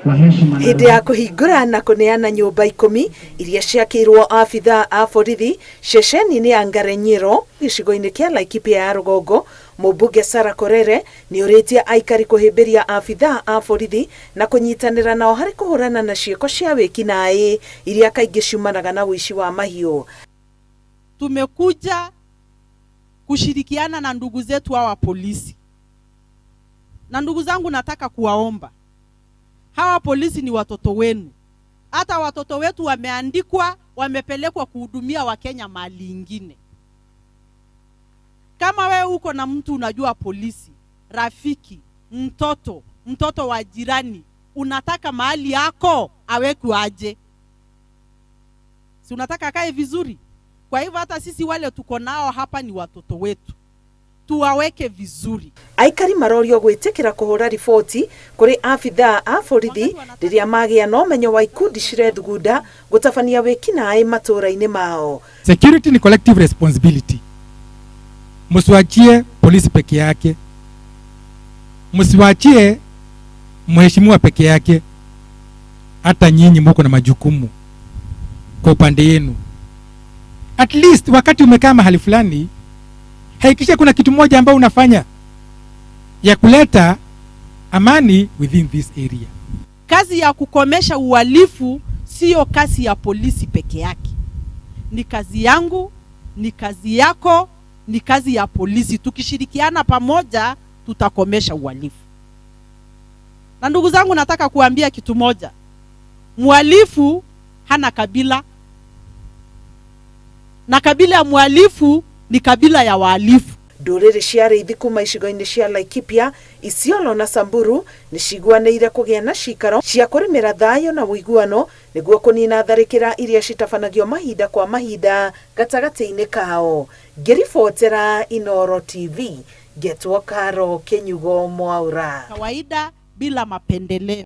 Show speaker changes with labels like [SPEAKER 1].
[SPEAKER 1] Kwa heshima na
[SPEAKER 2] Hĩndĩ ya kũhingũra na kũneana nyũmba 10 iria ciakĩirwo abithaa a borithi ceceni-inĩ ya Ngarenyiro gĩcigo-inĩ kĩa Laikipia ya rũgongo, mũmbunge Sarah Korere nĩ ũrĩtie aikari kũhĩmbĩria abithaa a borithi na kũnyitanĩra nao harĩ kũhũrana na ciĩko cia wĩkinaĩ iria kaingĩ ciumanaga na ũici wa mahiũ.
[SPEAKER 3] Tumekuja kushirikiana na ndugu zetu hawa polisi, na ndugu zangu, nataka kuwaomba hawa polisi ni watoto wenu. Hata watoto wetu wameandikwa, wamepelekwa kuhudumia Wakenya mahali ingine. Kama wewe uko na mtu unajua polisi, rafiki, mtoto, mtoto wa jirani, unataka mahali yako awekwe aje? Si unataka akae vizuri? Kwa hivyo hata sisi wale tuko nao hapa ni watoto wetu, tuwaweke vizuri.
[SPEAKER 2] Aikari marorio gwĩtĩkĩra kũhũra riboti kũrĩ abithaa a borithi rĩrĩa magĩa na ũmenyo wa ikundi cirethugunda gũtabania wĩkinaĩ matũũra-inĩ mao.
[SPEAKER 4] Security ni collective responsibility. Msiwachie polisi peke yake, msiwachie mheshimiwa peke yake. Hata nyinyi muko na majukumu kwa upande yenu. At least wakati umekaa mahali fulani, hakikisha kuna kitu moja ambayo unafanya ya kuleta amani within this area.
[SPEAKER 3] Kazi ya kukomesha uhalifu siyo kazi ya polisi peke yake, ni kazi yangu, ni kazi yako, ni kazi ya polisi. Tukishirikiana pamoja, tutakomesha uhalifu. Na ndugu zangu, nataka kuambia kitu moja, mhalifu hana kabila, na kabila ya mhalifu ni kabila ya wahalifu.
[SPEAKER 2] Ndũrĩrĩ cia arĩithi kuma icigo-inĩ cia Laikipia, Isiolo na Samburu nĩ ciguanĩire kũgĩa na cikaro cia kũrĩmĩra thayũ na ũiguano nĩguo kũnina tharĩkĩra iria citabanagio mahinda kwa mahinda gatagatĩ-inĩ kao. Ngĩribotera Inooro TV, ngetwo Karo Kĩnyugo Mwaura.
[SPEAKER 3] Kawaida bila mapendeleo.